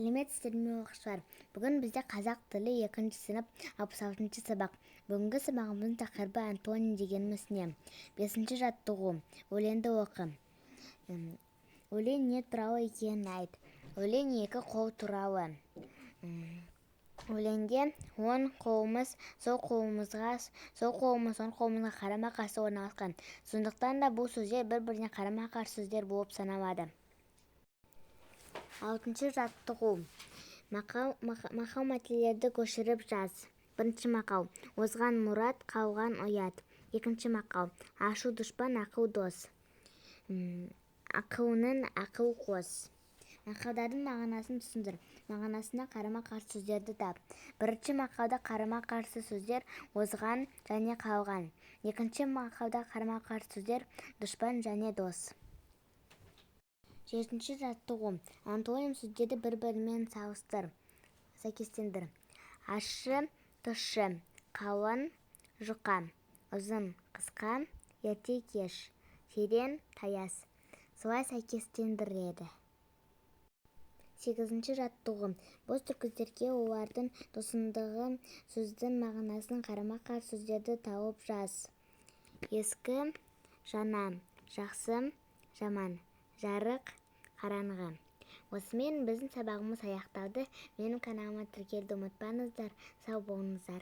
Сәлеметсіздер ме, оқушылар! Бүгін бізде қазақ тілі, екінші сынып, 66-сабақ. Бүгінгі сабағымыздың тақырыбы: «Антоним дегеніміз не?» Бесінші жаттығу. Өлеңді оқы. Өлең не туралы екенін айт. Өлең екі қол туралы. Өлеңде оң қолымыз сол қолымызға, сол қолымыз оң қолымызға қарама-қарсы орналасқан. Сондықтан да бұл сөздер бір-біріне қарама-қарсы сөздер болып саналады. Алтыншы жаттығу. Мақал-мәтелдерді көшіріп жаз. Бірінші мақал: Озған мұрат, қалған ұят. Екінші мақал: Ашу дұшпан, ақыл дос. Ақылыңа ақыл қос. Мақалдардың мағынасын түсіндір. Мағынасына қарама-қарсы сөздерді тап. Бірінші мақалда қарама-қарсы сөздер озған және қалған. Екінші мақалда қарама-қарсы сөздер дұшпан және дос. Жетінші жаттығу. Антоним сөздерді бір-бірімен салыстыр, сәйкестендір. Ащы, тұщы, қалың, жұқа, ұзын, қысқа, ерте, кеш, терең, таяз. Солай сәйкестендіреді. Сегізінші жаттығу. Бос түргіздерге олардың тұсындағы сөздің мағынасын қарама-қарсы сөздерді тауып жаз. Ескі, жаңа, жақсы, жаман, жарық, қараңғы. Осымен біздің сабағымыз аяқталды. Менің каналыма тіркелуді ұмытпаңыздар. Сау болыңыздар.